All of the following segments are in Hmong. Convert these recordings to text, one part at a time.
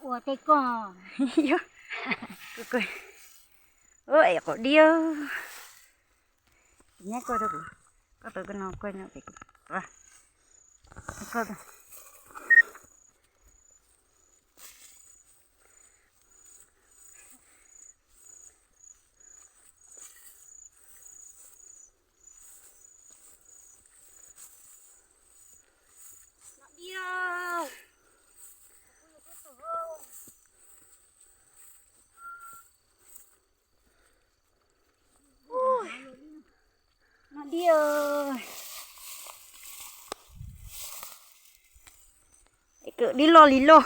Ua tej koj. Ua es qhov diab. Nyob koj rau kuv, koj tau koj no koj nyob pem kuv. No dib, es kwv dib loj li loj.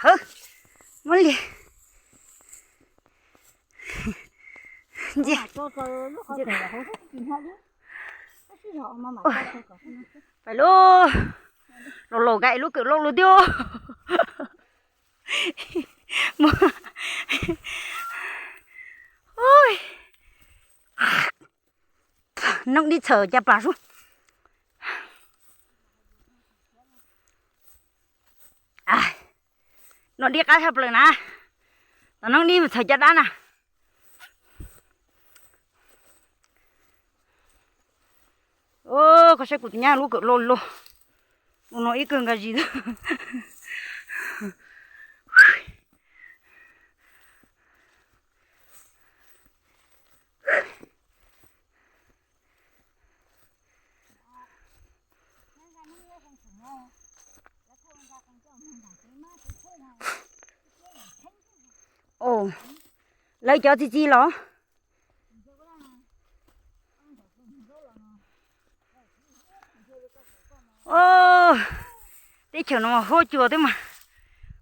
Hawb, muab li. Pais lauj, los los nkaim lub kawm loj loj thiab. Noob dib txhawm caj pas sub. No dib qab tshaj plaws na. Tam noob dib mus txhawm caj dab na. Koj saib kuv tus nyab lub kawm loj loj, mus no ib kawg nka zis. Lawv cov txi txiv los. Teb chaws no mas huab cua thiab mas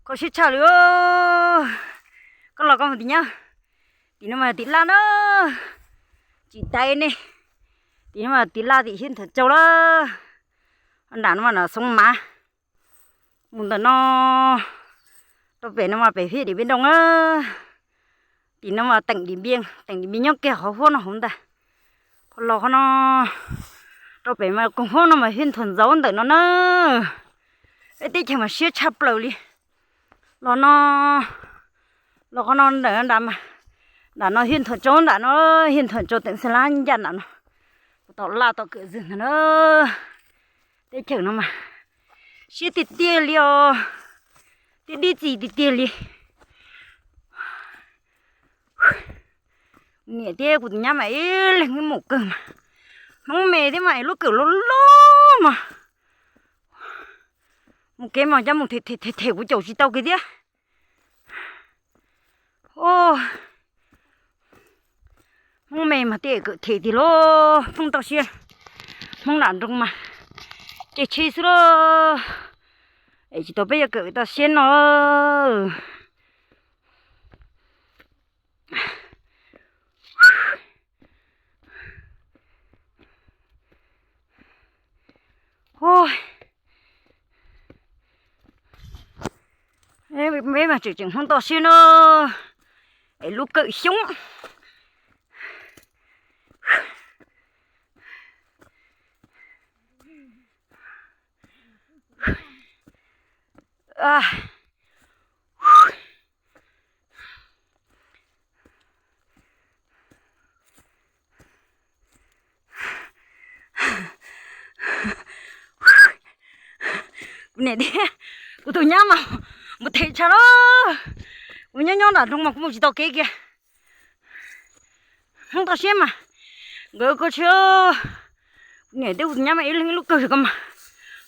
kho siab tshaj li. Koj los koj mus tim nyab, tim no mas tim laj na, tsis tau ne. Tim no mas tim laj tim Hiab Thuam Tsau lawm. Nram no mas Xoo Mav, mus ntawm no rau pem no mas pem Hiab Dim Npej Nrooj na. Tim no mas teem Dim Npia, teem Dim Npia nyob kiag qhov huab no hauv ntag. Qhov los qhov no rau pem mas koog huab no mas Hiab Thuam Ntxauv ntawm no na. Peb teb chaws mas siab tshaj plaws li. Los no, los qhov no ntawm nram, nram no Hiab Thuam Tsau, nram no Hiab Thuam Tsau teem Xeeb Lab ncaj nram no. Kuv tau laj tau kawm zwg ntag na. Teb chaws no mas siab tiag tiag li os, tiag dib txi tiag tiag li. Niam thiab kuv tus nyab mas ib leeg ib mus kawg mas, Hmoob me thiab mas lub kawm loj loj mas, mus kev mas cov mus them them them kuv caum tsis tau kiag thiab. Hmoob me mas tej kawm them tiag lauj, Hmoob toj siab, Hmoob nram nroog mas ceg tsheb xwb lauj. Es tsis tau peb yuav kawm toj siab no. Peb mas tseem tseem Hmoob toj siab na, es lub kawm xyoob. Kuv niam thiab kuv tus nyab mas mus them tshav lawm. Kuv nyob nyob nram nroog mas kuv mus tsis tau kev kiag. Hmoob toj siab mas nkawd koj tsis, kuv niam thiab kuv tus nyab mas ib leeg ib lub kawg ko mas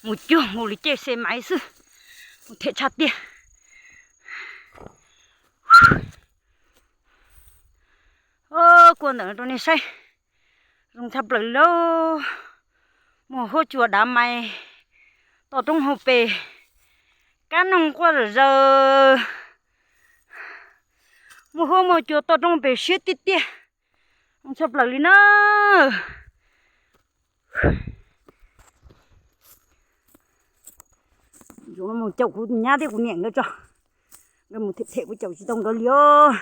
mus cuag nkaus li caij xe maiv xwb, mus them tshav tiag. Kua ntawm no rau nej saib, zoo tshaj plaws li lauj. Muaj huab cua dav mais, toj roob hauv pes, kab noog quaj zom zaws. Muaj huab muaj cua toj roob hauv pes siab tiag tiag, zoo tshaj plaws li na. Mus caum kuv nyab thiab kuv niam nkawd tso, nkawd mus them them kuv caum tsis tau nkawd li os.